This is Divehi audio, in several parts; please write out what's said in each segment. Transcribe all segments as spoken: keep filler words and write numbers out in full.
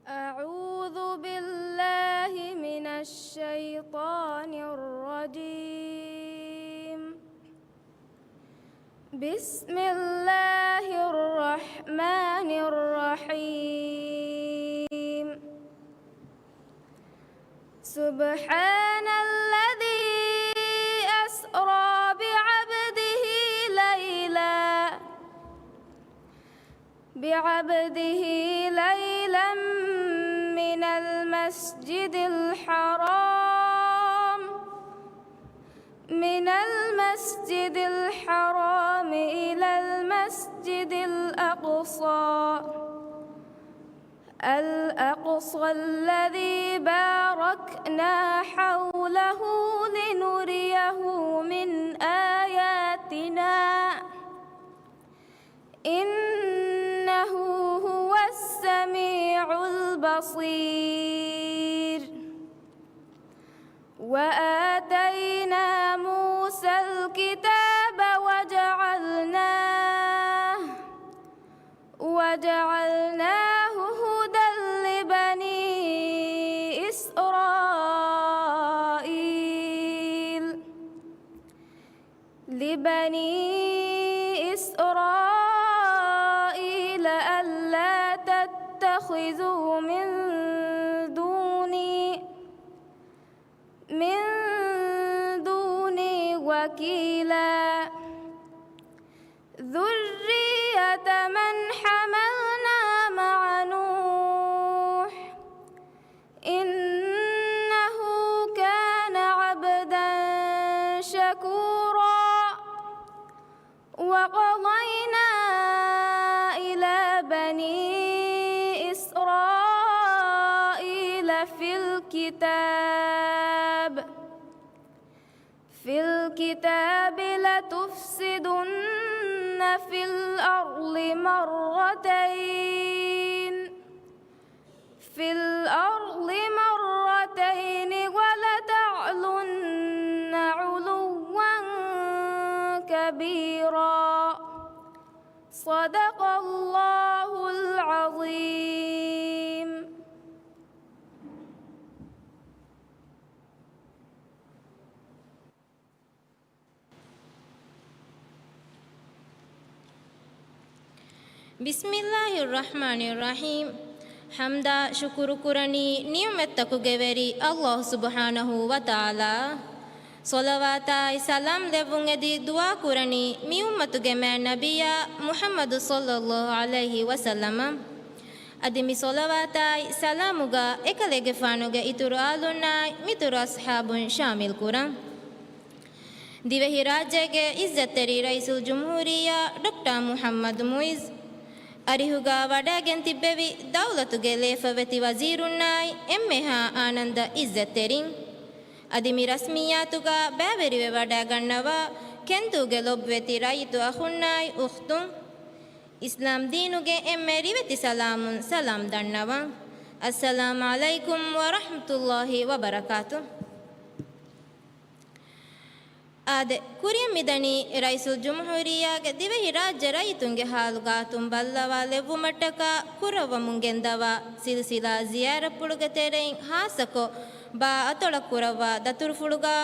أعوذ بالله من الشيطان الرجيم. بسم الله الرحمن الرحيم. سبحان الذي أسرى بعبده ليلا، بعبده ليلا من المسجد الحرام، من المسجد الحرام إلى المسجد الأقصى، الأقصى الذي باركنا حوله لنريه من آياتنا، إنه هو السميع البصير. وآتينا موسى الكتاب وجعلناه، وجعلناه هدى لبني إسرائيل، لبني إسرائيل ألا تتخذوا من دوني، من دوني وكيلا، ذرية من حملنا مع نوح، إنه كان عبدا شكورا. وقضينا إلى بني إسرائيل في الكتاب، في الكتاب لتفسدن في الأرض مرتين، في الأرض مرتين ولتعلن علوا كبيرا. صدق الله العظيم. بسم الله الرحمن الرحيم. ޙަމްދާ ޝުކުރު ކުރަނީ ނިޢުމަތްތަކުގެ ވެރި ﷲ ސުބްޙާނަހޫ ވަތަޢާލާ. ޞަލަވާތާއި ސަލާމް ލެއްވުން އެދި ދުޢާ ކުރަނީ މި އުއްމަތުގެ މާތް ނަބިއްޔާ މުޙައްމަދު ޞައްލައްލާހު ޢަލައިހި ވަސައްލަމަށް. އަދި މި ޞަލަވާތާއި ސަލާމުގަ އެކަލޭގެފާނުގެ އިތުރު އާލުންނާއި މިތުރު އަޞްޙާބުން ޝާމިލް ކުރަން. ދިވެހިރާއްޖޭގެ އިއްޒަތްތެރި ރައީސުލްޖުމްހޫރިއްޔާ ޑޮކްޓަރ މުޙައްމަދު މުޢިއްޒު އަރިހުގަ ވަޑައިގެން ތިއްބެވި ދައުލަތުގެ ލޭފަވެތި ވަޒީރުންނާއި އެންމެހާ އާނަންދަ އިއްޒަތްތެރިން. އަދި މި ރަސްމިއްޔާތުގަ ބައިވެރިވެ ވަޑައިގަންނަވާ ކެންދޫގެ ލޮބުވެތި ރައްޔިތު އަޚުންނާއި އުޚްތުން، އިސްލާމް ދީނުގެ އެންމެ ރިވެތި ސަލާމުން ސަލާމް ދަންނަވަން. އައްސަލާމް ޢަލައިކުމް ވަރަޙްމަތުﷲ ވަބަރަކާތު. އާދެ، ކުރިއަށް މިދަނީ ރައީސުލްޖުމްހޫރިއްޔާގެ ދިވެހިރާއްޖެ ރައްޔިތުންގެ ހާލު ގާތުން ބައްލަވާލެއްވުމަށްޓަކާ ކުރައްވަމުން ގެންދަވާ ސިލްސިލާ ޒިޔާރަތްޕުޅުގެ ތެރެއިން ހާއްސަކޮށް ބާ އަތޮޅަށް ކުރައްވާ ދަތުރުފުޅުގަ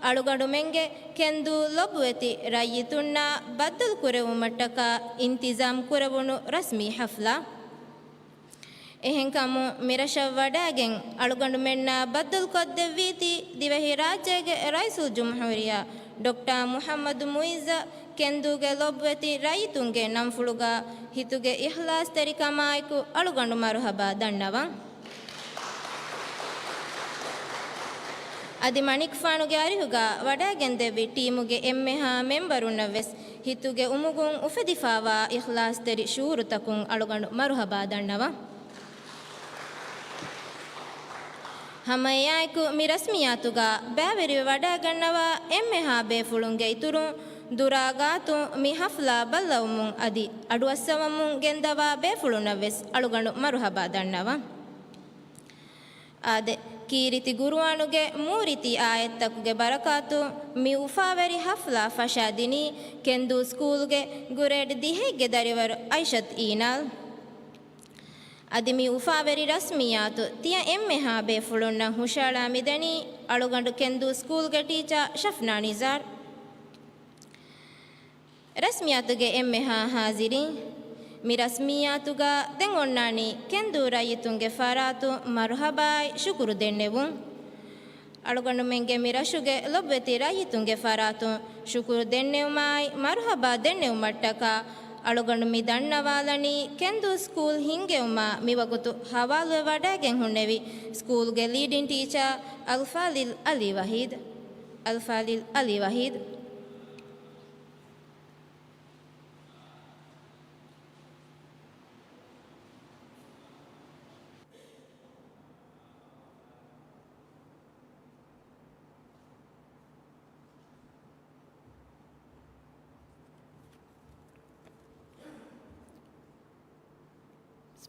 އަޅުގަނޑުމެންގެ ކެންދޫ ލޮބުވެތި ރައްޔިތުންނާ ބައްދަލު ކުރެއްވުމަށްޓަކާ އިންތިޒާމް ކުރެވުނު ރަސްމީ ޙަފްލާ. އެހެންކަމުން މިރަށަށް ވަޑައިގެން އަޅުގަނޑުމެންނާ ބައްދަލުކޮށްދެއްވީތީ ދިވެހިރާއްޖޭގެ ރައީސުލްޖުމްހޫރިއްޔާ ޑޮކްޓަރ މުޙައްމަދު މުޢިއްޒަށް ކެންދޫގެ ލޮބުވެތި ރައްޔިތުންގެ ނަންފުޅުގަ ހިތުގެ އިޚްލާޞްތެރިކަމާއެކު އަޅުގަނޑު މަރުޙަބާ ދަންނަވަން. އަދި މަނިކުފާނުގެ އަރިހުގަ ވަޑައިގެންދެއްވި ޓީމުގެ އެންމެހާ މެމްބަރުންނަށްވެސް ހިތުގެ އުމުގުން އުފެދިފާވާ އިޚްލާޞްތެރި ޝުޢޫރުތަކުން އަޅުގަނޑު މަރުޙަބާ ދަންނަވަން. ހަމައެއާއެކު މި ރަސްމިއްޔާތުގަ ބައިވެރިވެ ވަޑައިގަންނަވާ އެންމެހާ ބޭފުޅުންގެ އިތުރުން ދުރާ ގާތުން މި ޙަފްލާ ބައްލަވަމުން އަދި އަޑުއައްސަވަމުން ގެންދަވާ ބޭފުޅުންނަށްވެސް އަޅުގަނޑު މަރުޙަބާ ދަންނަވަން. އާދެ، ކީރިތި ޤުރުއާނުގެ މޫރިތި އާޔަތްތަކުގެ ބަރަކާތުން މި އުފާވެރި ޙަފްލާ ފަށާދިނީ ކެންދޫ ސްކޫލްގެ ގްރޭޑް ދިހައެއްގެ ދަރިވަރު އައިޝަތު އީނާލް. އަދި މި އުފާވެރި ރަސްމިއްޔާތު ތިޔަ އެންމެހާ ބޭފުޅުންނަށް ހުށައަޅާ މިދަނީ އަޅުގަނޑު ކެންދޫ ސްކޫލްގެ ޓީޗާ ޝަފްނާ ނިޒާރް. ރަސްމިއްޔާތުގެ އެންމެހާ ހާޒިރީން، މި ރަސްމިއްޔާތުގަ ދެން އޮންނާނީ ކެންދޫ ރައްޔިތުންގެ ފަރާތުން މަރުހަބާއި ޝުކުރު ދެންނެވުން. އަޅުގަނޑުމެންގެ މި ރަށުގެ ލޮބުވެތި ރައްޔިތުންގެ ފަރާތުން ޝުކުރު ދެންނެވުމާއި މަރުހަބާ ދެންނެވުމަށްޓަކާ، އަޅުގަނޑު މި ދަންނަވާލަނީ ކެންދޫ ސްކޫލް ހިންގެވުމާ މިވަގުތު ހަވާލުވެ ވަޑައިގެން ހުންނެވި ސްކޫލްގެ ލީޑިން ޓީޗާ އަލްފާޟިލް އަލީ ވަހީދު. އަލްފާޟިލް އަލީ ވަހީދު.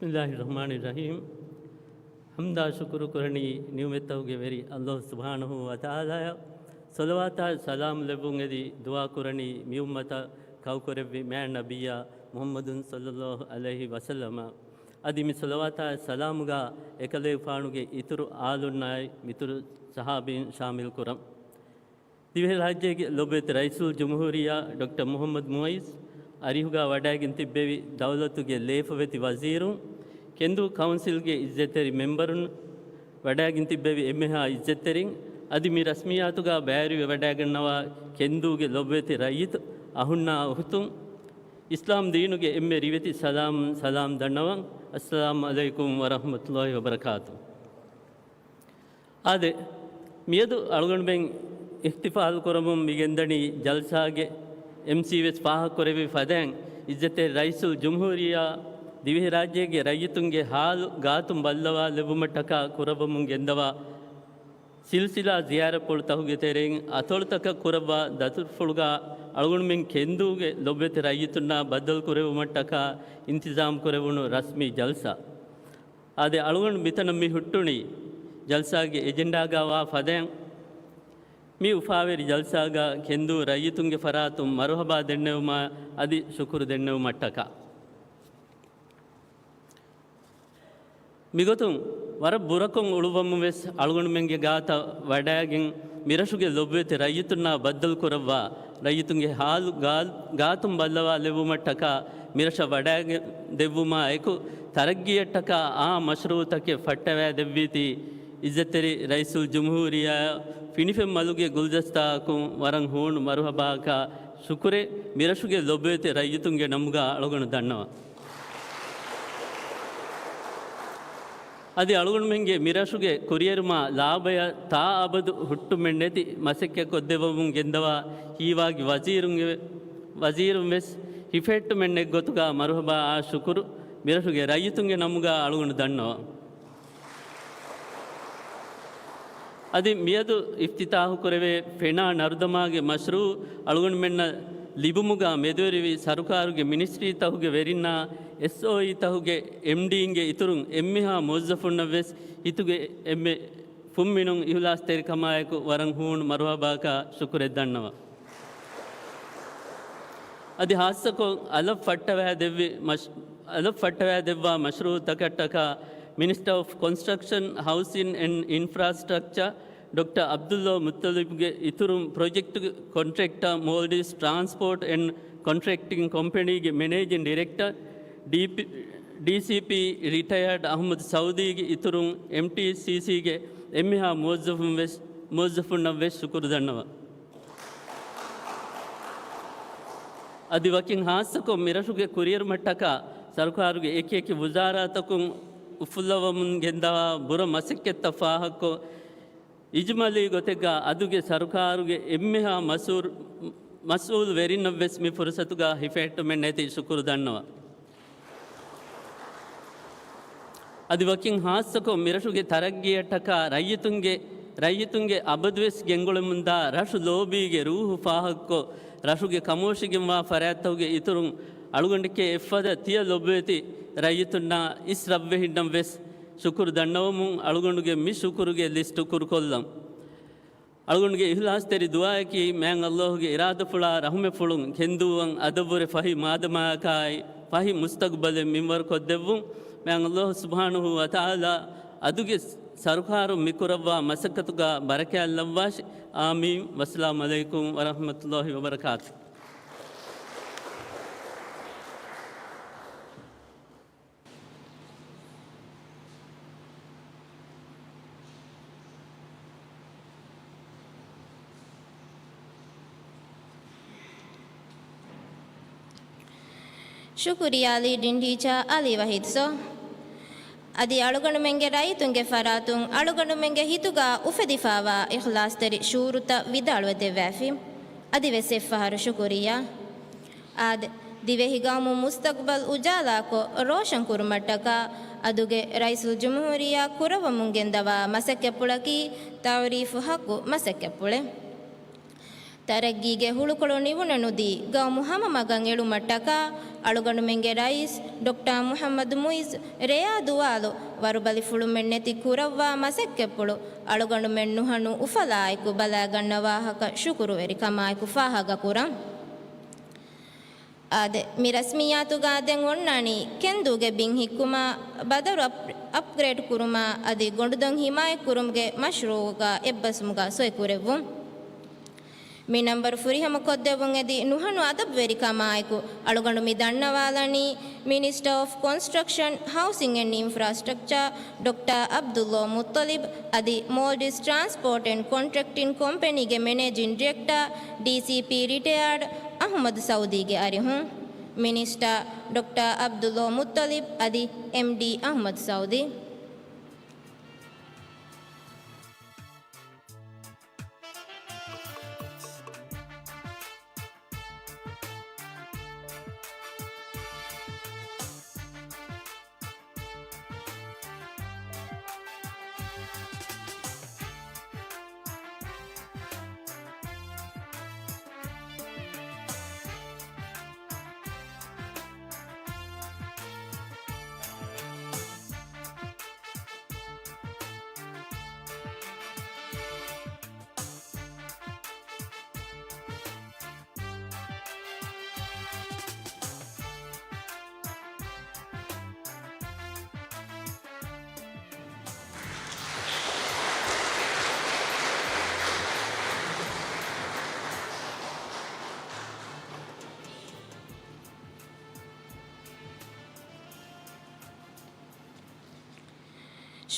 ބިސްމިއްލާހި ރަޙްމާނި ރަޙީމް. ޙަމްދާ ޝުކުރު ކުރަނީ ނިޢުމަތްތަކުގެ ވެރި ﷲ ސުބްޙާނަހޫ ވަތަޢާލާއަށް. ޞަލަވާތާ ސަލާމް ލެއްވުން އެދި ދުޢާ ކުރަނީ މިއުއްމަތަށް ކައުކުރެއްވި މާތް ނަބިއްޔާ މުޙައްމަދު ޞައްލައްލާހު ޢަލައިހި ވަސައްލަމަށް. އަދި މި ޞަލަވާތާ ސަލާމުގަ އެކަލޭގެފާނުގެ އިތުރު އާލުންނާއި މިތުރު ޞަޙާބީން ޝާމިލް ކުރަން. ދިވެހިރާއްޖޭގެ ލޮބުވެތި ރައީސުލްޖުމްހޫރިއްޔާ ޑޮކްޓަރ މުޙައްމަދު މުޢިއްޒު އަރިހުގަ ވަޑައިގެން ތިއްބެވި ދައުލަތުގެ ލޭފަވެތި ވަޒީރުން، ކެންދޫ ކައުންސިލްގެ އިއްޒަތްތެރި މެމްބަރުން، ވަޑައިގެން ތިއްބެވި އެންމެހާ އިއްޒަތްތެރިން، އަދި މި ރަސްމިއްޔާތުގަ ބައިވެރިވެ ވަޑައިގަންނަވާ ކެންދޫގެ ލޮބުވެތި ރައްޔިތު އަޚުންނާ އުޚުތުން، އިސްލާމް ދީނުގެ އެންމެ ރިވެތި ސަލާމް، ސަލާމް ދަންނަވަން. އައްސަލާމު ޢަލައިކުމް ވަރަޙްމަތުﷲި ވަބަރަކާތު. އާދެ، މިއަދު އަޅުގަނޑުމެން އިޙްތިފާލު ކުރަމުން މިގެންދަނީ ޖަލްސާގެ އެމްސީވެސް ފާހަގަކުރެއްވި ފަދައިން، އިއްޒަތްތެރި ރައީސުލްޖުމްހޫރިއްޔާ ދިވެހިރާއްޖޭގެ ރައްޔިތުންގެ ހާލު ގާތުން ބައްލަވާލެއްވުމަށްޓަކާ ކުރައްވަމުން ގެންދަވާ ސިލްސިލާ ޒިޔާރަތްޕުޅުތަކުގެ ތެރެއިން އަތޮޅުތަކަށް ކުރައްވާ ދަތުރުފުޅުގަ އަޅުގަނޑުމެން ކެންދޫގެ ލޮބުވެތި ރައްޔިތުންނާ ބައްދަލުކުރެއްވުމަށްޓަކާ އިންތިޒާމް ކުރެވުނު ރަސްމީ ޖަލްސާ. އާދެ، އަޅުގަނޑު މިތަނަށް މި ހުއްޓުނީ ޖަލްސާގެ އެޖެންޑާގަ ވާ ފަދައިން، މި އުފާވެރި ޖަލްސާގަ ކެންދޫ ރައްޔިތުންގެ ފަރާތުން މަރުޙަބާ ދެންނެވުމާ އަދި ޝުކުރު ދެންނެވުމަށްޓަކާ. މިގޮތުން ވަރަށް ބުރަކޮށް އުޅުއްވަމުން ވެސް އަޅުގަނޑުމެންގެ ގާތަށް ވަޑައިގެން، މިރަށުގެ ލޮބުވެތި ރައްޔިތުންނާ ބައްދަލު ކުރައްވާ، ރައްޔިތުންގެ ހާލު ގާ-، ގާތުން ބައްލަވާލެއްވުމަށްޓަކާ މިރަށަށް ވަޑައިގެން ދެއްވުމާ އެކު، ތަރައްގީއަށްޓަކާ އާ މަޝްރޫޢުތަކެއް ފައްޓަވައިދެއްވީތީ، އިއްޒަތްތެރި ރައީސުލްޖުމްހޫރިއްޔާއަށް ފިނިފެން މަލުގެ ގުލްދަސްތާއަކުން ވަރަށް ހޫނު މަރުޙަބާއަކާ ޝުކުރެއް މިރަށުގެ ލޮބުވެތި ރައްޔިތުންގެ ނަމުގަ އަޅުގަނޑު ދަންނަވަން. އަދި އަޅުގަނޑުމެންގެ މިރަށުގެ ކުރިއެރުމާ ލާބަޔަށް ތާއަބަދު ހުއްޓުމެއްނެތި މަސައްކަތް ކޮށްދެއްވަމުން ގެންދަވާ ހީވާގި ވަޒީރުންގެ، ވަޒީރުން ވެސް ހިފެހެއްޓުމެއްނެތް ގޮތުގަ މަރުޙަބާއާ ޝުކުރު މިރަށުގެ ރައްޔިތުންގެ ނަމުގަ އަޅުގަނޑު ދަންނަވަން. އަދި މިއަދު އިފްތިތާޙު ކުރެވޭ ފެނާ ނަރުދަމާގެ މަޝްރޫޢު އަޅުގަނޑުމެންނަށް ލިބުމުގަ މެދުވެރިވި ސަރުކާރުގެ މިނިސްޓްރީތަކުގެ ވެރިންނާ އެސްއޯއީތަކުގެ އެމްޑީއިންގެ އިތުރުން އެންމެހާ މުވައްޒަފުންނަށް ވެސް ހިތުގެ އެންމެ ފުންމިނުން އިހުލާސްތެރިކަމާއެކު ވަރަށް ހޫނު މަރުޙަބާއަކާ ޝުކުރެއް ދަންނަވަން. އަދި ހާއްސަކޮށް އަލަށް ފައްޓަވައިދެއްވި މަޝް-، އަލަށް ފައްޓަވައިދެއްވާ މަޝްރޫޢުތަކަށްޓަކާ މިނިސްޓަރ އޮފް ކޮންސްޓްރަކްޝަން، ހައުސިން އެންޑް އިންފްރާސްޓްރަކްޗަރ ޑޮކްޓަރ ޢަބްދުﷲ މުއްޠަލިބްގެ އިތުރުން ޕްރޮޖެކްޓް ކޮންޓްރެކްޓަރ މޯލްޑިވްސް ޓްރާންސްޕޯޓް އެންޑް ކޮންޓްރެކްޓިން ކޮމްޕެނީގެ މެނޭޖިން ޑިރެކްޓަރ، ޑީޕީ، ޑީސީޕީ ރިޓަޔާޑް އަޙްމަދު ސައުދީގެ އިތުރުން އެމްޓީސީސީގެ އެންމެހާ މުވައްޒަފުން ވެސް، މުވައްޒަފުންނަށް ވެސް ޝުކުރު ދަންނަވަން. އަދި ވަކިން ހާއްސަކޮށް މިރަށުގެ ކުރިއެރުމަށްޓަކާ ސަރުކާރުގެ އެކިއެކި ވުޒާރާތަކުން އުފުއްލަވަމުން ގެންދަވާ ބުރަ މަސައްކަތްތައް ފާހަގަކޮށް، އިޖުމަލީ ގޮތެއްގަ އަދުގެ ސަރުކާރުގެ އެންމެހާ މަސްއޫރު-، މަސްއޫލު ވެރިންނަށް ވެސް މި ފުރުސަތުގަ ހިފެހެއްޓުމެއް ނެތި ޝުކުރު ދަންނަވަން. އަދި ވަކިން ހާއްސަކޮށް މިރަށުގެ ތަރައްގީއަށްޓަކާ ރައްޔިތުންގެ، ރައްޔިތުންގެ އަބަދުވެސް ގެންގުޅެމުންދާ ރަށު ލޯބީގެ ރޫހު ފާހަގަކޮށް، ރަށުގެ ކަމުވަށިގެންވާ ފަރާތްތަކުގެ އިތުރުން އަޅުގަނޑެކޭ އެއްފަދަ ތިޔަ ލޮބުވެތި ރައްޔިތުންނާ އިސް ރަށްވެހިންނަށް ވެސް ޝުކުރު ދަންނަވަމުން އަޅުގަނޑުގެ މި ޝުކުރުގެ ލިސްޓު ކުރުކޮށްލަން. އަޅުގަނޑުގެ އިހްލާސްތެރި ދުޢާއަކީ މާތް ﷲ ގެ އިރާދަފުޅާ ރަޙުމަތްފުޅުން ކެންދޫއަށް އަދަށްވުރެ ފަހި މާދަމާއަކާއި ފަހި މުސްތަގުބަލެއް މިންވަރު ކޮށްދެއްވުން. އަން ﷲ ސުބްޙާނަހޫ ވަތަޢާލާ އަދުގެ ސަރުކާރުން މިކުރައްވާ މަސައްކަތުގަ ބަރަކާތް ލައްވާށި. އާމީން. ވައްސަލާމް ޢަލައިކުމް ވަރަޙްމަތުﷲ ވަބަރަކާތު. ޝުކުރިއްޔާ ލީޑިން ޓީޗާ އަލީ ވަޙީދު ސާރ. އަދި އަޅުގަނޑުމެންގެ ރައްޔިތުންގެ ފަރާތުން އަޅުގަނޑުމެންގެ ހިތުގަ އުފެދިފައިވާ އިޚްލާޞްތެރި ޝުޢޫރުތައް ވިދާޅުވެދެއްވައިފި. އަދިވެސް އެއްފަހަރު ޝުކުރިއްޔާ. އާދެ، ދިވެހި ގައުމު މުސްތަޤްބަލް އުޖާލާކޮށް ރޯޝަން ކުރުމަށްޓަކާ އަދުގެ ރައީސުލްޖުމްހޫރިއްޔާ ކުރައްވަމުން ގެންދަވާ މަސައްކަތްޕުޅަކީ ތަޢުރީފު ޙައްޤު މަސައްކަތްޕުޅެއް. ތަރައްގީގެ ހުޅުކޮޅު ނިވުނަނުދީ، ގައުމު ހަމަ މަގަށް އެޅުމަށްޓަކާ، އަޅުގަނޑުމެންގެ ރައީސް ޑޮކްޓާ މުޙައްމަދު މުޢިއްޒު ރެޔާ ދުވާލު ވަރުބަލިފުޅުމެއް ނެތި ކުރައްވާ މަސައްކަތްޕުޅު އަޅުގަނޑުމެން ނުހަނު އުފަލާއެކު ބަލާގަންނަ ވާހަކަ ޝުކުރުވެރިކަމާއެކު ފާހަގަކުރަން. އާދެ، މި ރަސްމިއްޔާތުގަ ދެން އޮންނާނީ ކެންދޫގެ ބިން ހިއްކުމާ، ބަދަރު އަޕް-، އަޕްގްރޭޑް ކުރުމާ އަދި ގޮނޑުދޮން ހިމާޔަތްކުރުމުގެ މަޝްރޫޢުގަ އެއްބަސްވުމުގަ ސޮއިކުރެއްވުން. މި ނަންބަރު ފުރިހަމަ ކޮށްދެއްވުން އެދި ނުހަނު އަދަބުވެރިކަމާއެކު އަޅުގަނޑު މި ދަންނަވާލަނީ މިނިސްޓަރ އޮފް ކޮންސްޓްރަކްޝަން، ހައުސިން އެންޑް އިންފްރާސްޓްރަކްޗާ ޑޮކްޓާ ޢަބްދުﷲ މުއްޠަލިބް އަދި މޯލްޑިވްސް ޓްރާންސްޕޯޓް އެންޑް ކޮންޓްރެކްޓިން ކޮމްޕެނީގެ މެނޭޖިން ޑިރެކްޓާ، ޑީސީޕީ ރިޓަޔާޑް، އަޙްމަދު ސައުދީގެ އަރިހުން. މިނިސްޓާ ޑޮކްޓާ ޢަބްދުﷲ މުއްޠަލިބް އަދި އެމްޑީ އަޙްމަދު ސައުދީ.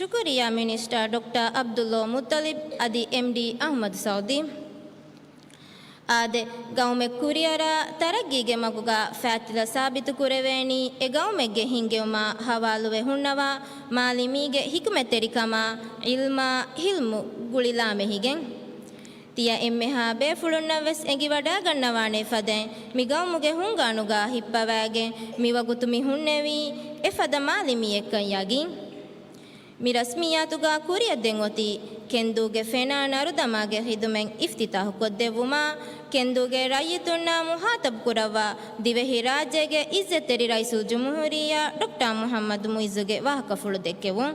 ޝުކުރިއްޔާ މިނިސްޓާ ޑޮކްޓާ ޢަބްދުﷲ މުއްޠަލިބް އަދި އެމްޑީ އަޙްމަދު ސައުދީ. އާދެ، ގައުމެއް ކުރިއަރާ ތަރައްގީގެ މަގުގަ ފާތިލަ ސާބިތުކުރެވޭނީ އެ ގައުމެއްގެ ހިންގެވުމާ ހަވާލުވެ ހުންނަވާ މާލިމީގެ ޙިކުމަތްތެރިކަމާ، ޢިލްމާ، ޙިލްމު، ގުޅިލާމެހިގެން. ތިޔަ އެންމެހާ ބޭފުޅުންނަށްވެސް އެނގިވަޑައިގަންނަވާނޭ ފަދައިން މި ގައުމުގެ ހުންގާނުގަ ހިއްޕަވައިގެން މިވަގުތު މި ހުންނެވީ އެފަދަ މާލިމީއެއްކަން ޔަގީން. މި ރަސްމިއްޔާތުގަ ކުރިއަށް ދެން އޮތީ ކެންދޫގެ ފެނާ ނަރުދަމާގެ ޚިދުމަތް އިފްތިތާޙުކޮށްދެއްވުމާ، ކެންދޫގެ ރައްޔިތުންނާ މުޚާޠަބުކުރައްވާ ދިވެހިރާއްޖޭގެ ޢިއްޒަތްތެރި ރައީސުލްޖުމްހޫރިއްޔާ ޑޮކްޓާ މުޙައްމަދު މުޢިއްޒުގެ ވާހަކަފުޅު ދެއްކެވުން.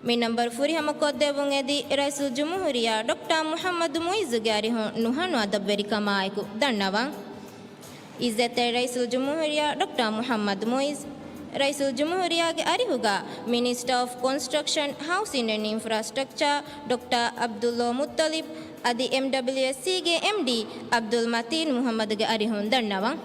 މި ނަންބަރު ފުރިހަމަ ކޮށްދެއްވުން އެދި ރައީސުލްޖުމްހޫރިއްޔާ ޑޮކްޓާ މުޙައްމަދު މުޢިއްޒުގެ އަރިހުން ނުހަނު އަދަބުވެރިކަމާއެކު ދަންނަވަން. ޢިއްޒަތްތެރި ރައީސުލްޖުމްހޫރިއްޔާ ޑޮކްޓާ މުޙައްމަދު މުޢިއްޒު، ރައީސުލްޖުމްހޫރިއްޔާގެ އަރިހުގަ މިނިސްޓަރ އޮފް ކޮންސްޓްރަކްޝަން، ހައުސިން އެންޑް އިންފްރާސްޓްރަކްޗާ ޑޮކްޓާ ޢަބްދުﷲ މުއްޠަލިބް އަދި އެމްޑަބްލިއުއެސްސީގެ އެމްޑީ ޢަބްދުލް މަތީން މުޙައްމަދުގެ އަރިހުން ދަންނަވަން.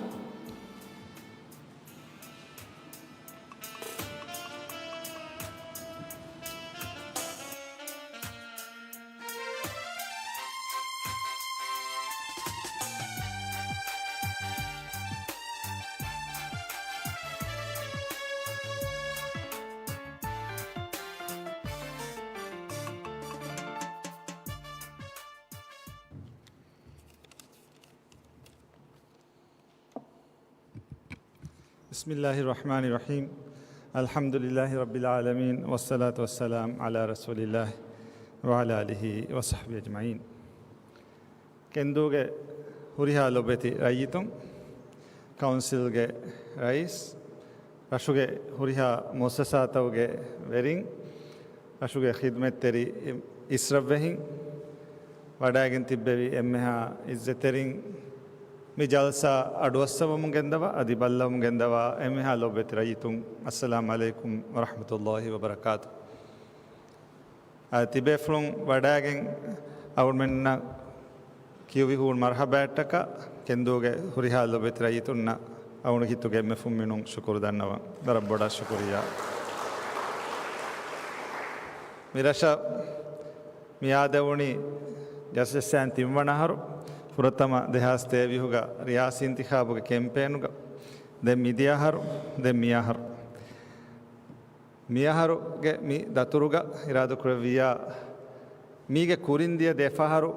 بسم الله الرحمن الرحيم. الحمد لله رب العالمين، والصلاة والسلام على رسول الله وعلى آله وصحبه أجمعين. ކެންދޫގެ ހުރިހާ ލޮބުވެތި ރައްޔިތުން، ކައުންސިލްގެ ރައީސް، ރަށުގެ ހުރިހާ މުއައްސަސާތަކުގެ ވެރިން، ރަށުގެ ޚިދުމަތްތެރި އިސްރަށްވެހިން، ވަޑައިގެން ތިއްބެވި އެންމެހާ ޢިއްޒަތްތެރިން، މި ޖަލްސާ އަޑުއައްސަވަމުން ގެންދަވާ، އަދި ބައްލަވަމުން ގެންދަވާ އެންމެހާ ލޮބުވެތި ރައްޔިތުން، އައްސަލާމް ޢަލައިކުމް ވަރަޙްމަތުﷲި ވަބަރަކާތު. އަ، ތިބޭފުޅުން ވަޑައިގެން އަޅުމެންނަށް ކިޔުވި ހޫނު މަރްޙަބާއަށްޓަކާ، ކެންދޫގެ ހުރިހާ ލޮބުވެތި ރައްޔިތުންނަށް އަޅުގަނޑު ހިތުގެ އެންމެ ފުންމިނުން ޝުކުރު ދަންނަވަން. ވަރަށް ބޮޑަށް ޝުކުރިއްޔާ. މި ރަށަށް މި އާދެވުނީ ޖަސްޖަސްއާން ތިންވަނަ އަހަރު، ފުރަތަމަ ދެހާސް ތޭވީހުގަ ރިޔާސީ އިންތިޚާބުގެ ކެމްޕޭނުގަ، ދެން މިދިޔަ އަހަރު، ދެން މި އަހަރު. މި އަހަރުގެ މި ދަތުރުގަ އިރާދަކުރެއްވިއްޔާ، މީގެ ކުރިން ދިޔަ ދެ ފަހަރު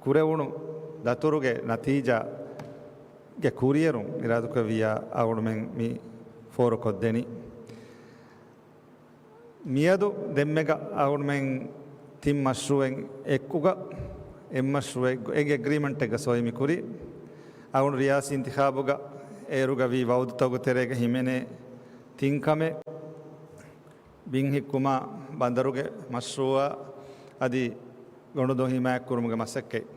ކުރެވުނު ދަތުރުގެ ނަތީޖާގެ ކުރިއެރުން އިރާދަކުރެއްވިއްޔާ އަޅުގަނޑުމެން މި ފޯރުކޮށްދެނީ. މިއަދު ދެންމެގަ އަޅުގަނޑުމެން ތިން މަޝްރޫއެއް އެއްކުގަ އެއް މަޝްރޫއެއް އެއް އެގްރީމަންޓެއްގަ ސޮއި މިކުރީ. އަޅުގަނޑު ރިޔާސީ އިންތިޚާބުގަ އޭރުގަ ވީ ވައުދުތަކުގެ ތެރޭގަ ހިމެނޭ ތިން ކަމެއް. ބިން ހިއްކުމާ، ބަނދަރުގެ މަޝްރޫއާ، އަދި ގޮނޑުދޮށް ހިމާޔަތްކުރުމުގެ މަސައްކަތް.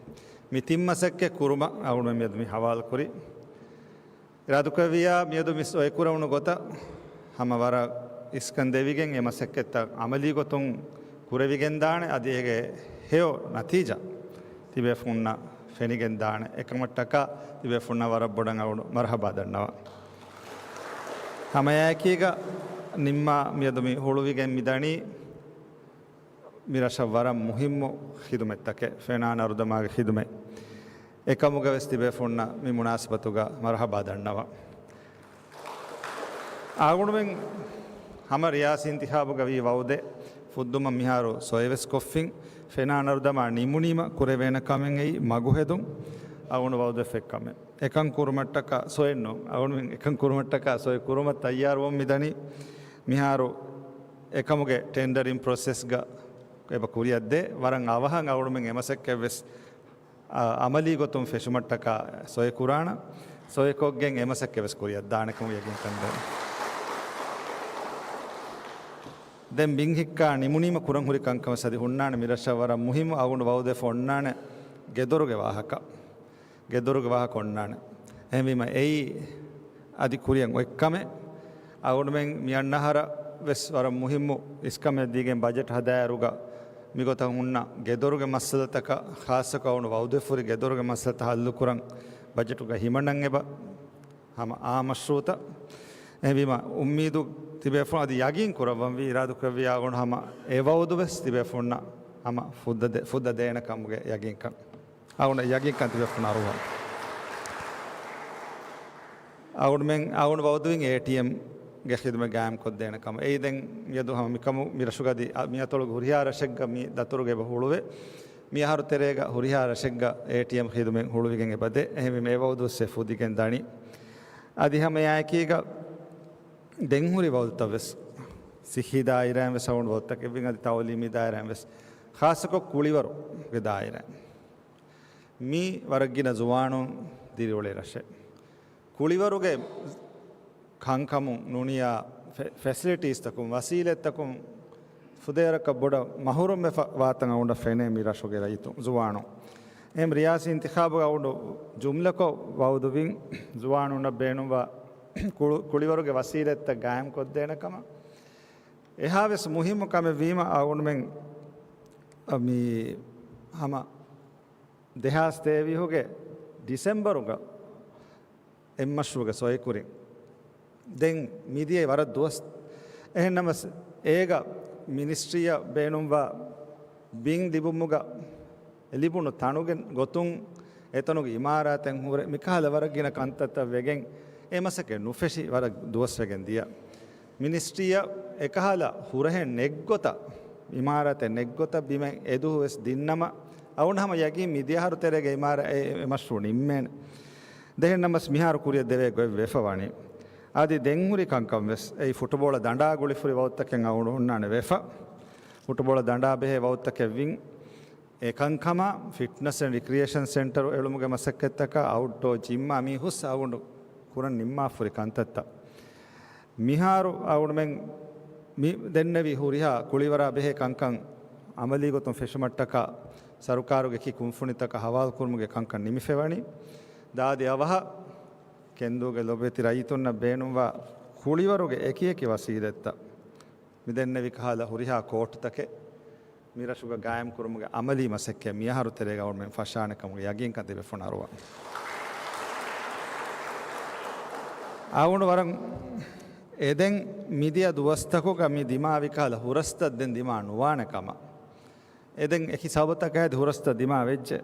މި ތިން މަސައްކަތް ކުރުމަށް އަޅުގަނޑުމެން މިއަދު މި ހަވާލުކުރީ. އިރާދަކުރެއްވިއްޔާ، މިއަދު މި ސޮއިކުރެވުނު ގޮތަށް ހަމަ ވަރަށް އިސްކަން ދެވިގެން އެ މަސައްކަތްތައް ޢަމަލީ ގޮތުން ކުރެވިގެންދާނެ، އަދި އޭގެ ހެޔޮ ނަތީޖާ ތިބޭފުންނަށް ފެނިގެންދާނެ. އެކަމަށްޓަކާ ތިބޭފުންނަށް ވަރަށް ބޮޑަށް އަޅުގަނޑު މަރްޙަބާ ދަންނަވަން. ހަމައެކީގަ ނިންމާ މިއަދު މި ހުޅުވިގެން މިދަނީ މި ރަށަށް ވަރަށް މުހިއްމު ޚިދުމަތްތަކެއް، ފެނާން އަރުދަމާގެ ޚިދުމަތް. އެކަމުގަ ވެސް ތިބޭފުންނަށް މި މުނާސަބަތުގަ މަރްޙަބާ ދަންނަވަން. އަޅުގަނޑުމެން ހަމަ ރިޔާސީ އިންތިޚާބުގަ ވީ ވައުދެއް ފުއްދުމަށް މިހާރު ސޮއެވެސް ކޮށްފިން، ފެނާން އަރުދަމާ ނިމުނީމަ ކުރެވޭނެ ކަމެއް އެއީ މަގުހެދުން. އަޅުގަނޑު ވައުދެއް ފެއްކަމެއް. އެކަން ކުރުމަށްޓަކާ ސޮއެއް ނޫން. އަޅުގަނޑުމެން އެކަން ކުރުމަށްޓަކާ ސޮއެ ކުރުމަށް ތައްޔާރުވަމުން މިދަނީ. މިހާރު އެކަމުގެ ޓެންޑަރިން ޕްރޮސެސްގަ އެބަ ކުރިއަށްދޭ. ވަރަށް އަވަހަށް އަޅުގަނޑުމެން އެމަސައްކަތްވެސް، އާ، ޢަމަލީ ގޮތުން ފެށުމަށްޓަކާ ސޮއެ ކުރާނަން. ސޮއެކޮށްގެން އެމަސައްކަތްވެސް ކުރިއަށްދާނެކަމަށް ޔަގީންކަން ދޭން. ދެން ބިން ހިއްކާ ނިމުނީމަ ކުރަން ހުރި ކަންކަމަށް އަދި ހުންނާނެ މި ރަށަށް ވަރަށް މުހިއްމު އަޅުގަނޑު ވައުދެއް އޮންނާނެ ގެދޮރުގެ ވާހަކަ. ގެދޮރުގެ ވާހަކަ އޮންނާނެ. އެހެންވީމަ އެއީ އަދި ކުރިއަށް އޮތް ކަމެއް. އަޅުގަނޑުމެން މި އަންނަ އަހަރަށް ވެސް ވަރަށް މުހިއްމު އިސްކަމެއް ދީގެން ބަޖެޓް ހަދާއިރުގަ މިގޮތަށް ހުންނަ ގެދޮރުގެ މައްސަލަތަކަށް، ޚާއްޞަކޮށް އަޅުގަނޑު ވައުދެއް ހުރި ގެދޮރުގެ މައްސަލަތައް ހައްލުކުރަން ބަޖެޓުގަ ހިމަނަން އެބަ ހަމަ އާ މަޝްރޫއުތައް. އެހެންވީމަ އުއްމީދު ތިބޭފުޅުން އަދި ޔަގީން ކުރައްވަންވީ އިރާދަކުރެއްވިއްޔާ އަޅުގަނޑު ހަމަ އެ ވައުދު ވެސް ތިބޭފުޅުންނަށް ހަމަ ފުއްދަ ދޭ، ފުއްދަ ދޭނެ ކަމުގެ ޔަގީންކަން. އަޅުގަނޑަށް ޔަގީންކަން ތިބޭފުޅުން އަރުވަން. އަޅުގަނޑުމެން، އަޅުގަނޑު ވައުދުވިން އޭޓީއެމްގެ ޚިދުމަތް ގާއިމްކޮށްދޭނެ ކަމަށް. އެއީ ދެން މިއަދު ހަމަ މިކަމު މި ރަށުގަ އަދި މި އަތޮޅުގެ ހުރިހާ ރަށެއްގަ މި ދަތުރުގަ އެބަ ހުޅުވޭ. މި އަހަރު ތެރޭގަ ހުރިހާ ރަށެއްގަ އޭޓީއެމް ޚިދުމަތް ހުޅުވިގެން އެބަދޭ. އެހެންވީމަ އެ ވައުދު ވެސް އެ ފުދިގެން ދަނީ. އަދި ހަމަ އެއާއެކީގަ ދެން ހުރި ވައުދުތައް ވެސް ސިއްހީ ދާއިރާއިން ވެސް އަޅުގަނޑު ވައުދުތަކެއްވިން އަދި ތައުލީމީ ދާއިރާއިން ވެސް، ޚާއްޞަކޮށް ކުޅިވަރުގެ ދާއިރާއިން. މީ ވަރަށް ގިނަ ޒުވާނުން ދިރިއުޅޭ ރަށެއް. ކުޅިވަރުގެ ކަންކަމުން ނޫނިޔާ ފެ-، ފެސިލިޓީސްތަކުން، ވަސީލަތްތަކުން ފުދޭވަރަކަށް ބޮޑަށް މަހުރުމްވެފަ ވާތަން އަޅުގަނޑަށް ފެނޭ މި ރަށުގެ ރައްޔިތުން، ޒުވާނުން. އެހެން ރިޔާސީ އިންތިޚާބުގަ އަޅުގަނޑު ޖުމްލަކޮށް ވައުދުވިން، ޒުވާނުންނަށް ބޭނުންވާ ކުޅު-، ކުޅިވަރުގެ ވަސީލަތްތައް ގާއިމްކޮށްދޭނެ ކަމަށް. އެހާވެސް މުހިއްމު ކަމެއް ވީމަ އަޅުގަނޑުމެން މި ހަމަ ދެހާސް ތޭވީހުގެ ޑިސެމްބަރުގަ އެއް މަޝްރޫގެ ސޮއިކުރިން. ދެން މިދިޔައީ ވަރަށް ދުވަސް. އެހެންނަމަސް އޭގަ މިނިސްޓްރީއަށް ބޭނުންވާ ބިން ލިބުމުގަ ލިބުނު ތަނުގެ ގޮތުން އެތަނުގެ އިމާރާތެއް ހުރެ މިކަހަލަ ވަރަށް ގިނަ ކަންތައްތައް ވެގެން އެ މަސައްކަތް ނުފެށި ވަރަށް ދުވަސްވެގެން ދިޔަ. މިނިސްޓްރީއަށް އެކަހަލަ ހުރަހެއް ނެތްގޮތަށް، އިމާރާތެއް ނެތްގޮތަށް ބިމެއް އެދުވަހު ވެސް ދިންނަމަ، އަޅުގަނޑު ހަމަ ޔަގީން މިދިޔަ އަހަރު ތެރޭގަ އިމާރާ-، އެ، އެ މަޝްރޫއު ނިންމޭނެ. ދެހެން ނަމަސް މިހާރު ކުރިއަށް ދެވޭ ގޮތް ވެފަ ވަނީ. އަދި ދެން ހުރި ކަންކަން ވެސް އެއީ ފުޓުބޯޅަ ދަނޑާ ގުޅިފުރި ވައުދުތަކެއް އަޅުގަނޑު ހުންނާނެ ވެފަ. ފުޓުބޯޅަ ދަނޑާ ބެހޭ ވައުދުތަކެއް ވިން. އެކަންކަމާ، ފިޓްނަސް އެންޑް ރިކްރިއޭޝަން ސެންޓަރު އެޅުމުގެ މަސައްކަތްތަކާ، އައުޓްޑޯ ޖިމްއާ މީ ހުސް އަޅުގަނޑު ކުރަން ނިންމާފުރި ކަންތައްތައް. މިހާރު އަޅުގަނޑުމެން މި ދެންނެވި ހުރިހާ ކުޅިވަރާ ބެހޭ ކަންކަން އަމަލީ ގޮތުން ފެށުމަށްޓަކާ، ސަރުކާރުގެ ކި ކުންފުނިތަކަށް ހަވާލުކުރުމުގެ ކަންކަން ނިމިފައިވަނީ. ދާދި އަވަހަށް ކެންދޫގެ ލޮބުވެތި ރައްޔިތުންނަށް ބޭނުންވާ ކުޅިވަރުގެ އެކިއެކި ވަސީލަތްތައް މިދެންނެވި ކަހަލަ ހުރިހާ ކޯޓުތަކެއް މިރަށުގަ ގާއިމްކުރުމުގެ އަމަލީ މަސައްކަތް މިއަހަރު ތެރޭގަ އަޅުމެން ފަށާނެ ކަމުގެ ޔަގީންކަން ތިބޭފުޅުން އަރުވާ. އަޅުގަނޑު ވަރަށް އެދެން މިދިޔަ ދުވަސްތަކުގަ މި ދިމާވި ކަހަލަ ހުރަސްތައް ދެން ދިމާ ނުވާނެ ކަމަށް. އެދެން އެކި ސަބަބުތަކާ އެދި ހުރަސްތައް ދިމާ ވެއްޖެ.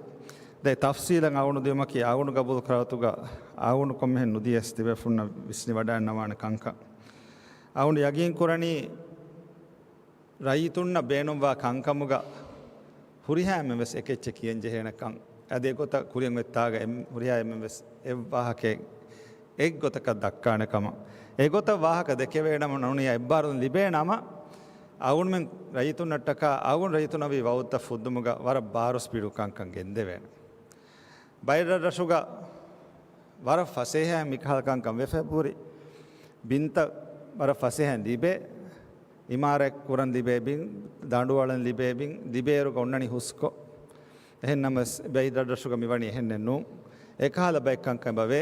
ދެ ތަފްސީލަށް އަޅުގަނޑު ދިޔުމަކީ އަޅުގަނޑު ގަބޫލު ކުރާ ގޮތުގަ އަޅުގަނޑު ކޮންމެހެން ނުދިޔަސް ތިބޭފުޅުންނަށް ވިސްނިވަޑައިގަންނަވާނެ ކަންކަން. އަޅުގަނޑު ޔަގީން ކުރަނީ ރައްޔިތުންނަށް ބޭނުންވާ ކަންކަމުގަ ހުރިހާ އެންމެން ވެސް އެކެއްޗެއް ކިޔަން ޖެހޭނެ ކަން. އަދި އެގޮތަށް ކުރިއަށް އޮތް ތާގަ އެން-، ހުރިހާ އެންމެން ވެސް އެއް ވާހަކައެއް އެއްގޮތަކަށް ދައްކާނެ ކަމަށް. އެގޮތަށް ވާހަކަ ދެކެވޭނަމަ ނޫނީ އެއްބާރުލުން ލިބޭނަމަ، އަޅުގަނޑުމެން ރައްޔިތުންނަށްޓަކާ އަޅުގަނޑު ރައްޔިތުންނަށް ވީ ވައުދުތައް ފުއްދުމުގަ ވަރަށް ބާރު ސްޕީޑު ކަންކަން ގެންދެވޭނެ. ބައެއް ރަށްރަށުގަ ވަރަށް ފަސޭހައިން މިކަހަލަ ކަންކަން ވެފަ ހުރި. ބިންތައް ވަރަށް ފަސޭހައިން ލިބޭ. އިމާރާތް ކުރަން ލިބޭ ބިން، ދަނޑު އަޅަން ލިބޭ ބިން، ލިބޭއިރުގަ އޮންނަނީ ހުސްކޮށް. އެހެން ނަމަވެސް ބައެއް ރަށްރަށުގަ މިވަނީ އެހެންނެއް ނޫން. އެކަހަލަ ބައެއް ކަންކަން އެބަވޭ.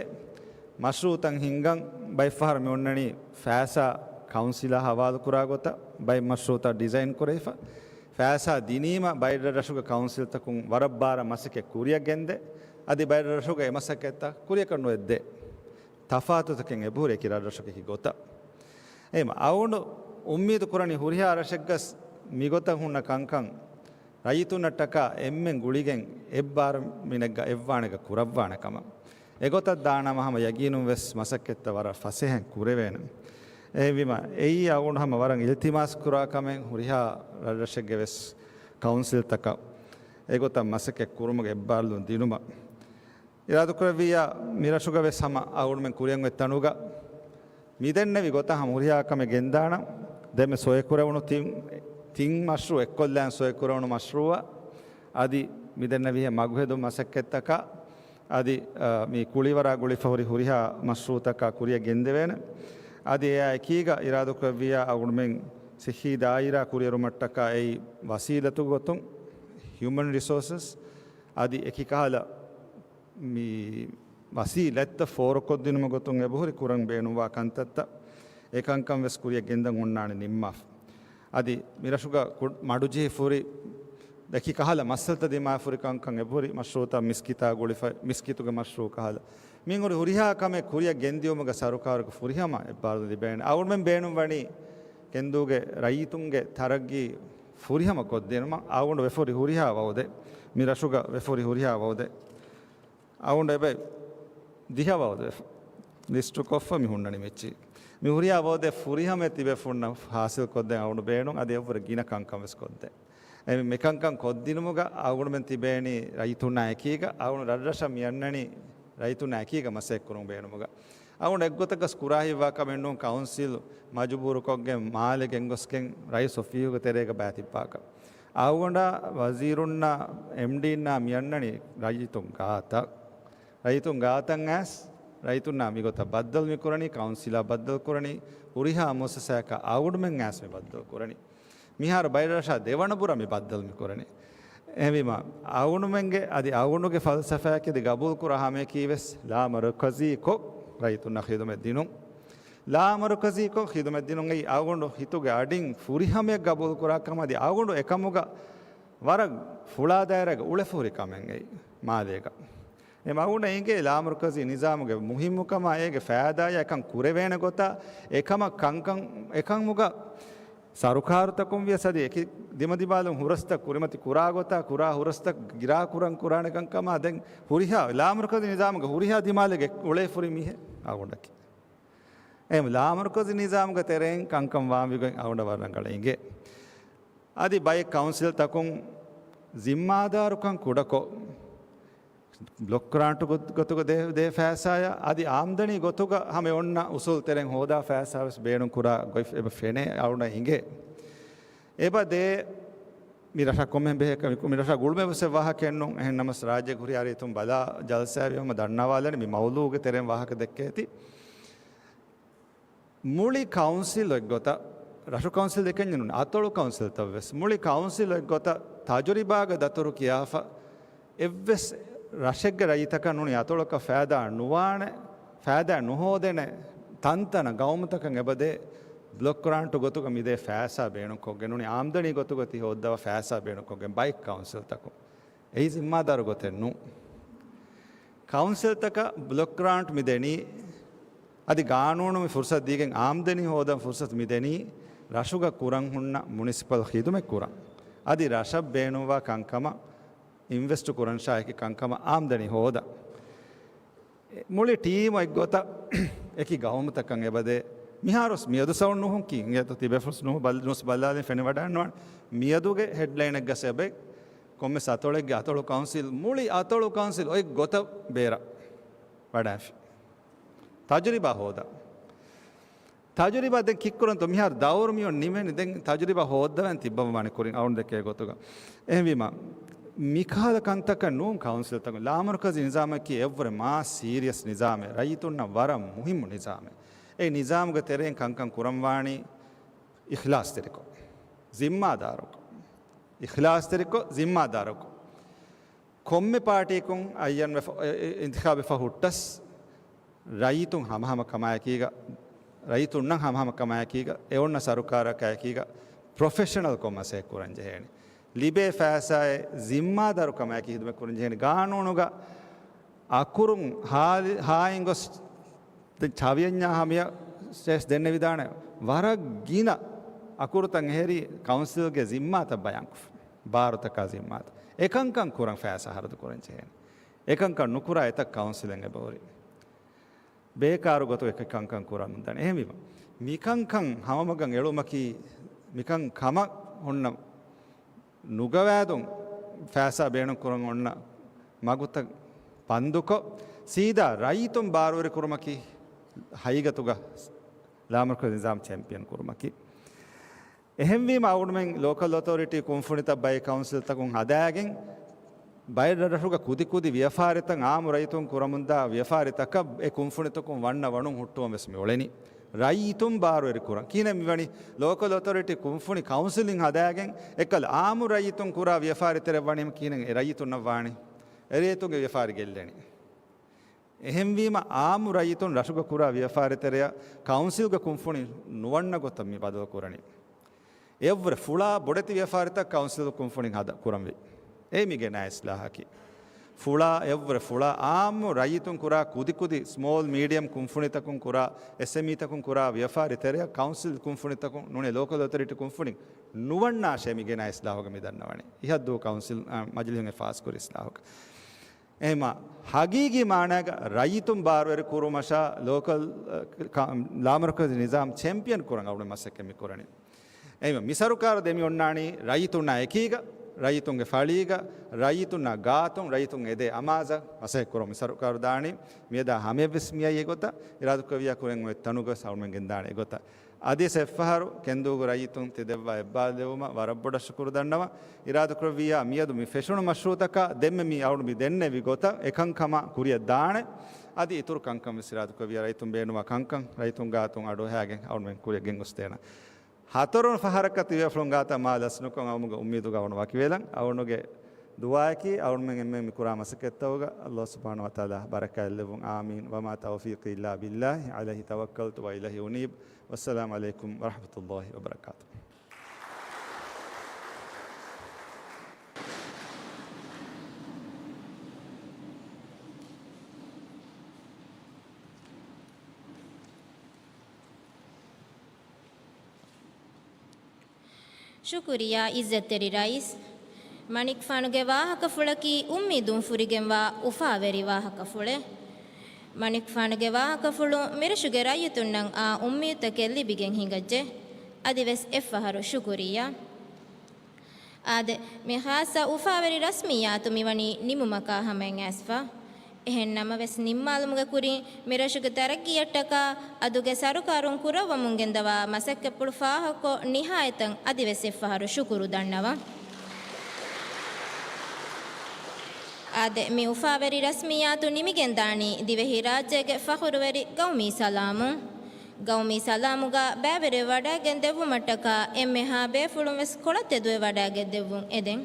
މަޝްރޫއުތައް ހިންގަން ބައެއް ފަހަރު މި އޮންނަނީ ފައިސާ ކައުންސިލާ ހަވާލުކުރާ ގޮތަށް ބައެއް މަޝްރޫއުތައް ޑިޒައިން ކުރެވިފަ. ފައިސާ ދިނީމަ ބައެއް ރަށްރަށުގެ ކައުންސިލްތަކުން ވަރަށް ބާރަށް މަސައްކަތް ކުރިއަށް ގެންދޭ. އަދި ބައެއް ރަށުގެ އެ މަސައްކަތްތައް ކުރިއަކަށް ނުއެއްދޭ. ތަފާތުތަކެއް އެބަހުރި އެކި ރަށްރަށުގެ އެކި ގޮތަށް. އެހެންވީމަ އަޅުގަނޑު އުއްމީދު ކުރަނީ ހުރިހާ ރަށެއްގަސް މިގޮތަށް ހުންނަ ކަންކަން ރައްޔިތުންނަށްޓަކާ އެންމެން ގުޅިގެން އެއްބާރު މިނެއްގަ އެއްވާނެގަ ކުރައްވާނެ ކަމަށް. އެގޮތަށް ދާނަމަ ހަމަ ޔަގީނުން ވެސް މަސައްކަތްތައް ވަރަށް ފަސޭހައިން ކުރެވޭނެ. އެހެންވީމަ އެއީ އަޅުގަނޑު ހަމަ ވަރަށް އިލްތިމާސް ކުރާ ކަމެއް ހުރިހާ ރަށްރަށެއްގެ ވެސް ކައުންސިލްތަކަށް އެގޮތަށް މަސައްކަތް ކުރުމުގެ އެއްބާރުލުން ދިނުމަށް. އިރާދަކުރެއްވިއްޔާ، މިރަށުގަ ވެސް ހަމަ އަޅުގަނޑުމެން ކުރިއަށް އޮތް ތަނުގަ މިދެންނެވި ގޮތަށް ހަމަ ހުރިހާ ކަމެއް ގެންދާނަން. ދެންމެ ސޮއެކުރެވުނު ތިން، ތިން މަޝްރޫއު އެއްކޮށްލާން ސޮއެކުރެވުނު މަޝްރޫއަށް އަދި މިދެންނެވިހެން މަގުހެދުން މަސައްކަތްތަކާ އަދި، އަ، މި ކުޅިވަރާ ގުޅިފަ ހުރި ހުރިހާ މަޝްރޫއުތަކާ ކުރިއަށް ގެންދެވޭނެ. އަދި އެއާ އެކީގަ އިރާދަކުރެއްވިއްޔާ އަޅުގަނޑުމެން ސިއްހީ ދާއިރާ ކުރިއެރުމަށްޓަކާ އެއީ ވަސީލަތު ގޮތުން، ހިއުމަން ރިސޯސަސް އަދި އެކި ކަހަލަ މި ވަސީލަތްތައް ފޯރުކޮށްދިނުމުގެ ގޮތުން އެބަހުރި ކުރަން ބޭނުންވާ ކަންތައްތައް އެކަންކަން ވެސް ކުރިއަށް ގެންދަން އޮންނާނެ ނިންމާފަ. އަދި މިރަށުގަ ކު-، މަޑުޖެހިފަ ހުރި އެކި ކަހަލަ މައްސަލަތައް ދިމާވެފަ ހުރި ކަންކަން އެބަހުރި މަޝްރޫއުތައް މިސްކިތާ ގުޅިފަ، މިސްކިތުގެ މަޝްރޫއު ކަހަލަ. މިހިނގުރި ހުރިހާ ކަމެއް ކުރިއަށް ގެންދިޔުމުގެ ސަރުކާރުގެ ފުރިހަމަ އެއްބާރުލުން ލިބޭނެ. އަޅުގަނޑުމެން ބޭނުންވަނީ ކެންދޫގެ ރައްޔިތުންގެ ތަރައްގީ ފުރިހަމަ ކޮށްދިނުމަށް. އަޅުގަނޑު ވެފަ ހުރި ހުރިހާ ވައުދެއް، މި ރަށުގަ ވެފަ ހުރި ހުރިހާ ވައުދެއް އަޅުގަނޑު އެބަ ދިހަ ވައުދެއް ލިސްޓުކޮށްފަ މި ހުންނަނީ މިއްޗި. މި ހުރިހާ ވައުދެއް ފުރިހަމައެއް ތިބޭފުޅުންނަށް ހާސިލްކޮށްދޭން އަޅުގަނޑު ބޭނުން. އަދި އެއަށްވުރެ ގިނަ ކަންކަން ވެސް ކޮށްދޭން. އެ މިކަންކަން ކޮށްދިނުމުގަ އަޅުގަނޑުމެން ތިބޭނީ ރައްޔިތުންނާ އެކީގަ، އަޅުގަނޑު ރަށްރަށަށް މިއަންނަނީ ރައްޔިތުންނާ އެކީގަ މަސައްކަތް ކުރުން ބޭނުމުގަ. އަޅުގަނޑު އެއްގޮތަކަސް ކުރާ ހިތްވާ ކަމެއް ނޫން ކައުންސިލް މަޖުބޫރުކޮށްގެން މާލެ ގެންގޮސްގެން ރައީސް އޮފީހުގެ ތެރޭގަ ބައިތިއްބާކަށް. އަޅުގަނޑާ ވަޒީރުންނާ އެމްޑީންނާ މިއަންނަނީ ރައްޔިތުން ގާތަށް. ރައްޔިތުން ގާތަށް އައިސް، ރައްޔިތުންނާ މިގޮތަށް ބައްދަލު މިކުރަނީ، ކައުންސިލާ ބައްދަލު ކުރަނީ، ހުރިހާ މުއައްސަސާއަކާ އަޅުގަނޑުމެން އައިސް މި ބައްދަލު ކުރަނީ. މިހާރު ބައެއް ރަށާ ދެވަނަ ބުރަށް މި ބައްދަލު މިކުރަނީ. އެހެންވީމަ، އަޅުގަނޑުމެންގެ އަދި އަޅުގަނޑުގެ ފަލްސަފާއަކީ އަދި ގަބޫލުކުރާ ހަމައެކީ ވެސް ލާމަރުކަޒީކޮށް ރައްޔިތުންނަށް ޚިދުމަތް ދިނުން. ލާމަރުކަޒީކޮށް ޚިދުމަތް ދިނުން އެއީ އަޅުގަނޑު ހިތުގެ އަޑިން ފުރިހަމަޔަށް ގަބޫލުކުރާ ކަމަށް އަދި އަޅުގަނޑު އެކަމުގަ ވަރަށް ފުޅާ ދާއިރާގަ އުޅެފަ ހުރި ކަމެއް އެއީ މާލޭގަ. އެ އަޅުގަނޑަށް އެނގޭ ލާމަރުކަޒީ ނިޒާމުގެ މުހިއްމުކަމާ، އޭގެ ފައިދާއާ އެކަން ކުރެވޭނެ ގޮތާ، އެކަމަށް ކަންކަން، އެކަމުގަ ސަރުކާރުތަކުން ވިޔަސް އަދި އެކި ދިމަދިމާލުން ހުރަސްތައް ކުރިމަތި ކުރާ ގޮތާ، ކުރާ ހުރަސްތައް ގިރާ ކުރަން ކުރާނެ ކަންކަމާ ދެން ހުރިހާ ލާމަރުކަޒީ ނިޒާމުގެ ހުރިހާ ދިމާލެއްގަ އުޅޭ ފުރި މީހެއް އަޅުގަނޑަކީ. އެހެން ލާމަރުކަޒީ ނިޒާމުގެ ތެރެއިން ކަންކަން ވާން ވިގޮތް އަޅުގަނޑަށް ވަރަށް ރަނގަޅަށް އެނގޭ. އަދި ބައެއް ކައުންސިލްތަކުން ޒިންމާދާރުކަން ކުޑަކޮށް، ބްލޮކް ގްރާންޓު ގޮ-، ގޮތުގަ ދޭ، ދޭ ފައިސާއަށް އަދި އާމްދަނީ ގޮތުގަ ހަމަ އޮންނަ އުސޫލު ތެރެއިން ހޯދާ ފައިސާ ވެސް ބޭނުން ކުރާ ގޮތް އެބަ ފެނޭ އަޅުގަނޑަށް އިނގޭ. އެބަ ދޭ މި ރަށަށް ކޮންމެހެން ބެހޭ ކަމެއް ނޫން، މި ރަށަށް ގުޅުމެއް ވެސް އެއް ވާހަކައެއް ނޫން. އެހެން ނަމަސް ރާއްޖޭގެ ހުރިހާ ރައްޔިތުން ބަލާ ޖަލްސާއެއް ވީމަ ދަންނަވާލަނީ މި މައުޟޫގެ ތެރެއިން ވާހަކަ ދެއްކޭތީ. މުޅި ކައުންސިލް އެއްގޮތަށް، ރަށު ކައުންސިލް ދެކެންޏެއް ނޫން، އަތޮޅު ކައުންސިލްތައް ވެސް، މުޅި ކައުންސިލް އެއްގޮތަށް ތަޖުރިބާގެ ދަތުރު ކިޔާފަ، އެއްވެސް ރަށެއްގެ ރައްޔިތަކަށް ނޫނީ އަތޮޅަކަށް ފައިދާ ނުވާނެ، ފައިދާ ނުހޯދޭނެ ތަންތަނަށް ގައުމުތަކަށް އެބަދޭ ބްލޮކް ގްރާންޓު ގޮތުގަ މިދޭ ފައިސާ ބޭނުންކޮށްގެން ނޫނީ އާމްދަނީ ގޮތުގަ ތި ހޯއްދަވާ ފައިސާ ބޭނުންކޮށްގެން ބައެއް ކައުންސިލްތަކުން. އެއީ ޒިންމާދާރު ގޮތެއް ނޫން. ކައުންސިލްތަކަށް ބްލޮކް ގްރާންޓް މި ދެނީ، އަދި ގާނޫނު މި ފުރުސަތު ދީގެން އާމްދަނީ ހޯދަން ފުރުސަތު މި ދެނީ، ރަށުގަ ކުރަން ހުންނަ މުނިސިޕަލް ޚިދުމަތް ކުރަން. އަދި ރަށަށް ބޭނުންވާ ކަންކަމަށް އިންވެސްޓު ކުރަން ޝާހިކި ކަންކަމަށް އާމްދަނީ ހޯދަން. މުޅި ޓީމު އެއްގޮތަށް އެކި ގައުމުތަކަށް އެބަދޭ. މިހާރުސް މިއަދު ސައުން ނޫހުން ކީ އިނގޭތޯ ތިބޭފުޅުސް ނޫހު ބަލް-، ނޫސް ބަލާލިން ފެނިވަޑައިންނަވާނެ. މިއަދުގެ ހެޑްލައިނެއްގަ ސެބެ ކޮންމެސް އަތޮޅެއްގެ އަތޮޅު ކައުންސިލް، މުޅި އަތޮޅު ކައުންސިލް އޮތް ގޮތަށް ބޭރަށް ވަޑާފި. ތަޖުރިބާ ހޯދާ. ތަޖުރިބާ ދެން ކިއްކުރަންތޯ؟ މިހާރު ދައުރު މިއޮން ނިމެނި. ދެން ތަޖުރިބާ ހޯއްދަވަން ތިއްބަވާނެ ކުރިން އަޅުން ދެކޭ ގޮތުގަ. އެހެންވީމަ، މިކަހަލަ ކަންތަކަށް ނޫން ކައުންސިލްތަކުން ލާމަރުކަޒީ ނިޒާމަކީ އެއްވުރެ މާ ސީރިއަސް ނިޒާމެއް. ރައްޔިތުންނަށް ވަރަށް މުހިއްމު ނިޒާމެއް. އެ ނިޒާމުގެ ތެރެއިން ކަންކަން ކުރަންވާނީ އިޚްލާޞްތެރިކޮށް، ޒިންމާދާރުކޮށް. އިޚްލާޞްތެރިކޮށް، ޒިންމާދާރުކޮށް. ކޮންމެ ޕާޓީއަކުން އައްޔަންވެފަ، އެ، އެ، އިންތިޚާބުވެފަ ހުއްޓަސް، ރައްޔިތުން ހަމަހަމަކަމާއެކީގަ، ރައްޔިތުންނަށް ހަމަހަމަކަމާއެކީގަ، އެ އޮންނަ ސަރުކާރަކާއެކީގަ ޕްރޮފެޝަނަލްކޮށް މަސައްކަތް ކުރަން ޖެހޭނެ. ލިބޭ ފައިސާއެއް ޒިންމާދާރުކަމާއެކީ ހިދުމަތް ކުރަން ޖެހޭނެ. ގާނޫނުގަ އަކުރުން ހާލި-، ހާއިން ގޮސް ދެން ޗާވިޔަންޏާ ހަމިޔަށް ސްޓޭޓްސް ދެންނެވިދާނެ. ވަރަށް ގިނަ އަކުރުތައް އެހެރީ ކައުންސިލްގެ ޒިންމާތައް ބަޔާންކޮށްފަ. ބާރުތަކާ ޒިންމާތައް. އެކަންކަން ކުރަން ފައިސާ ހަރަދު ކުރަން ޖެހޭނެ. އެކަންކަން ނުކުރާ އެތައް ކައުންސިލެއް އެބަހުރި. ބޭކާރު ގޮތުގަ އެކި ކަންކަން ކުރަމުން ދާނެ. އެހެންވީމަ، މިކަންކަން ހަމަމަގަށް އެޅުމަކީ، މިކަން ކަމަށް ހުންނަ ނުގަވާދުން ފައިސާ ބޭނުން ކުރަން އޮންނަ މަގުތައް ބަންދުކޮށް، ސީދާ ރައްޔިތުން ބާރުވެރި ކުރުމަކީ ހަގީގަތުގަ ލާމަރުކަޒީ ނިޒާމް ޗެމްޕިއަން ކުރުމަކީ. އެހެންވީމަ، އަޅުގަނޑުމެން ލޯކަލް އޮތޯރިޓީ ކުންފުނިތައް ބައެއް ކައުންސިލްތަކުން ހަދާގެން، ބައެއް ރަށުގަ ކުދިކުދި ވިޔަފާރިތައް އާއްމު ރައްޔިތުން ކުރަމުންދާ ވިޔަފާރިތަކަށް އެ ކުންފުނިތަކުން ވަންނަ ވަނުން ހުއްޓުވަން ވެސް މި އުޅެނީ. ރައްޔިތުން ބާރުވެރި ކުރަން. ކިހިނެއް މިވަނީ؟ ލޯކަލް އޮތޯރިޓީ ކުންފުނި ކައުންސިލިން ހަދާގެން އެކަލަ އާއްމު ރައްޔިތުން ކުރާ ވިޔަފާރި ތެރެއަށް ވަނީ ކިހިނެއް އެ ރައްޔިތުންނަށް ވާނީ؟ އެ ރައްޔިތުންގެ ވިޔަފާރި ގެއްލެނީ. އެހެންވީމަ، އާއްމު ރައްޔިތުން ރަށުގަ ކުރާ ވިޔަފާރި ތެރެއަށް ކައުންސިލްގެ ކުންފުނި ނުވަންނަ ގޮތަށް މި ބަދަލު ކުރަނީ. އެއަށްވުރެ ފުޅާ ބޮޑެތި ވިޔަފާރިތައް ކައުންސިލް ކުންފުނިން ހަދަ ކުރަންވީ. އެ މި ގެނައި އިސްލާހަކީ. ފުޅާ، އެއަށްވުރެ ފުޅާ އާއްމު ރައްޔިތުން ކުރާ ކުދިކުދި ސްމޯލް މީޑިއަމް ކުންފުނިތަކުން ކުރާ، އެސްއެމްއީތަކުން ކުރާ ވިޔަފާރި ތެރެއަށް ކައުންސިލް ކުންފުނިތަކުން ނޫނީ ލޯކަލް އޮތޯރިޓީ ކުންފުނިން ނުވަންނާށޭ މި ގެނައި އިސްލާހުގަ މި ދަންނަވަނީ. އިހަށްދޫ ކައުންސިލް، އާ، މަޖިލީހުން އެ ފާސްކުރި އިސްލާހުގަ. އެހެމަ ހަގީގީ މާނައިގަ ރައްޔިތުން ބާރުވެރި ކުރުމަށާ ލޯކަލް، އަ، ކަ-، ލާމަރުކަޒީ ނިޒާމް ޗެމްޕިއަން ކުރަން އަޅުގަނޑު މަސައްކަތް މި ކުރަނީ. އެހެމަ މި ސަރުކާރު ދެ މި އޮންނާނީ ރައްޔިތުންނާ އެކީގަ، ރައްޔިތުންގެ ފަޅީގަ، ރައްޔިތުންނާ ގާތުން، ރައްޔިތުން އެދޭ އަމާޒަށް މަސައްކަތް ކުރަން މި ސަރުކާރު ދާނީ. މިއަދާ ހަމަޔަށްވެސް މިއައީ އެގޮތަށް. އިރާދަކުރެއްވިއްޔާ ކުރިން އޮތް ތަނުގަވެސް އަޅުމެން ގެންދާނެ އެގޮތަށް. އަދިވެސް އެއްފަހަރު ކެންދޫގެ ރައްޔިތުން ތި ދެއްވާ އެއްބާރުލެވުމަށް ވަރަށް ބޮޑަށް ޝުކުރު ދަންނަވަން. އިރާދަކުރެއްވިއްޔާ މިއަދު މި ފެށުނު މަޝްރޫޢުތަކާ ދެންމެ މި އަޅު މި ދެންނެވި ގޮތަށް އެކަންކަމާ ކުރިއަށް ދާނެ. އަދި އިތުރު ކަންކަން ވެސް އިރާދަކުރެއްވިއްޔާ ރައްޔިތުން ބޭނުންވާ ކަންކަން ރައްޔިތުން ގާތުން އަޑުއަހާގެން އަޅުމެން ކުރިއަށް ގެންގޮސްދޭނަން. ހަތަރުން ފަހަރަކަށް ތިބޭފުޅުން ގާތަށް މާ ލަސްނުކޮށް އައުމުގެ އުއްމީދުގަ އަޅުން ވަކިވެލަން. އަޅުނުގެ ދުޢާއަކީ އަޅުމެން އެންމެން މި ކުރާ މަސައްކަތްތަކުގަ ﷲ ސުބްޙާނަހޫ ވަތަޢާލާ ބަރަކާތްލެއްވުން. އާމީން. وما توفيقي إلا بالله عليه توكلت وإليه أنيب. والسلام عليكم ورحمة الله وبركاته. ޝުކުރިއްޔާ ޢިއްޒަތްތެރި ރައީސް. މަނިކުފާނުގެ ވާހަކަފުޅަކީ އުއްމީދުން ފުރިގެންވާ އުފާވެރި ވާހަކަފުޅެއް. މަނިކުފާނުގެ ވާހަކަފުޅުން މިރަށުގެ ރައްޔިތުންނަށް އާ އުއްމީދުތަކެއް ލިބިގެން ހިނގައްޖެ. އަދިވެސް އެއްފަހަރު ޝުކުރިއްޔާ. އާދެ، މި ޚާއްޞަ އުފާވެރި ރަސްމިއްޔާތު މިވަނީ ނިމުމަކާ ހަމައަށް އައިސްފަ. އެހެން ނަމަވެސް، ނިންމާލުމުގެ ކުރިން މިރަށުގެ ތަރައްގީއަށްޓަކާ އަދުގެ ސަރުކާރުން ކުރައްވަމުން ގެންދަވާ މަސައްކަތްޕުޅު ފާހަގަކޮށް، ނިހާޔަތަށް އަދިވެސް އެއްފަހަރު ޝުކުރު ދަންނަވަން. އާދެ، މި އުފާވެރި ރަސްމިއްޔާތު ނިމިގެންދާނީ ދިވެހިރާއްޖޭގެ ފަޚުރުވެރި ގައުމީ ސަލާމުން. ގައުމީ ސަލާމުގަ ބައިވެރިވެވަޑައިގެން ދެއްވުމަށްޓަކާ އެންމެހާ ބޭފުޅުން ވެސް ކޮޅަށް ތެދުވެވަޑައިގެން ދެއްވުން އެދެން.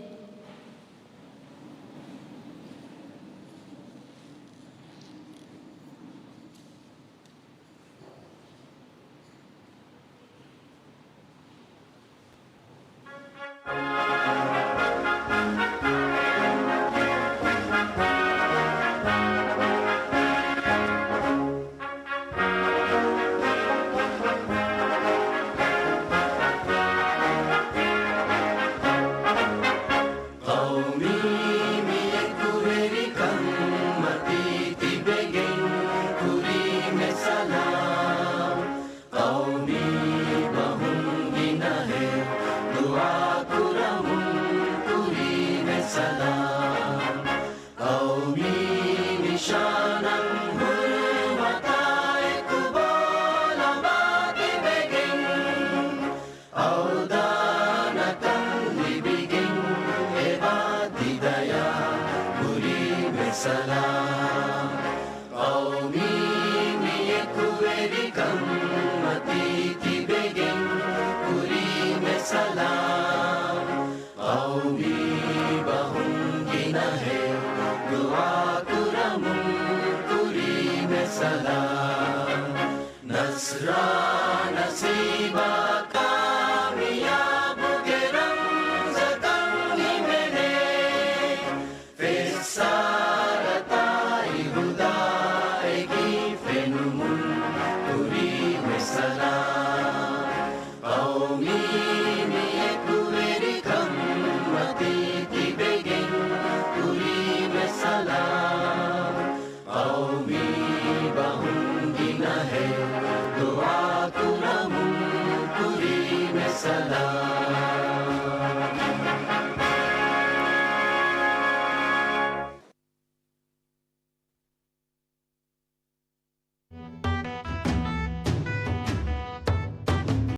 ކަން މަތީ ތިބެގެން ކުރީމެ ސަލާމް. ޤައުމީ ބަހުން ގިނަހެ ދުޢާ ކުރަމުން ކުރީމެ ސަލާމް. ނަޞްރާ ނަސީބާ ކާމިޔާބުގެ ރަމްޒަކަށް ހިމެނޭ. ފެއްސާރަތާއި ހުދާއެކީ ފެނުމުން ކުރީމެ ސަލާމް. ޤައުމީ މިއެކުވެރިކަން މަތީ ތިބެގެން ކުރީމެ ސަލާމް. ޤައުމީ ބަހުން ގިނަހެ ދުޢާ ކުރަމުން ކުރީމެ ސަލާމް.